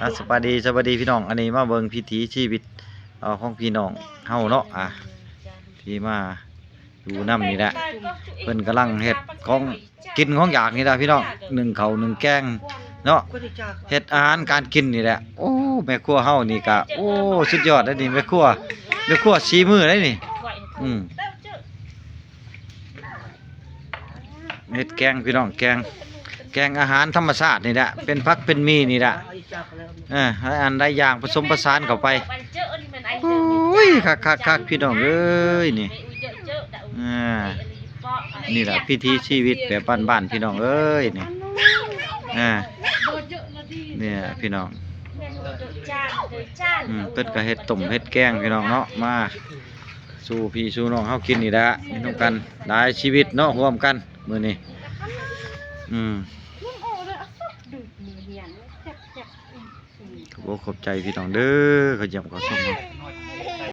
ອ່ະ ສະບາຍດີ ສະບາຍດີພີ່ນ້ອງ ອັນນີ້ມາເບິ່ງວິຖີຊີວິດ ເອີ ຂອງພີ່ນ້ອງເຮົາເນາະ ອ່າ ທີ່ມາຢູ່ນຳນີ້ແຫຼະ ເພິ່ນກຳລັງເຮັດຂອງກິນຂອງຢາກນີ້ລະພີ່ນ້ອງ ໜຶ້ງເຂົ້າໜຶ້ງແກງເນາະ ເຮັດອາຫານການກິນນີ້ແຫຼະ. ໂອ້ ແມ່ຄົວເຮົານີ້ກະ ໂອ້ ສຸດຍອດເດ້ນີ້ ແມ່ຄົວ ແມ່ຄົວສີມືເດ້ນີ້ ອືມ. ເຮັດແກງພີ່ນ້ອງ ແກງ ແກງອາຫານທຳມະຊາດນີ້ແຫຼະ ເປັນຜັກເປັນໝີ່ນີ້ແຫຼະ ເອີ ຫຼາຍອັນຫຼາຍຢ່າງປະສົມປະສານເຂົ້າໄປ. ໂອ້ຍ ຄັກໆໆ ພີ່ນ້ອງເອີຍ ນີ້ ອ່າ ນີ້ແຫຼະວິຖີຊີວິດແບບບ້ານໆ ພີ່ນ້ອງເອີຍ ນີ້ ອ່າ ນີ້ແຫຼະພີ່ນ້ອງ ອືມ ເພິ່ນກະເຮັດຕົ້ມເຮັດແກງພີ່ນ້ອງເນາະ ມາ ສູ່ພີ່ສູ່ນ້ອງເຮົາກິນນີ້ແຫຼະ ກິນນຳກັນ ຫຼາຍຊີວິດເນາະ ຮ່ວມກັນມື້ນີ້ ອືມ. ຂອບອົກຂອບໃຈພີ່ນ້ອງເດີ ເຂົາຢ້ຽມເຂົາຊົມເຮົາ.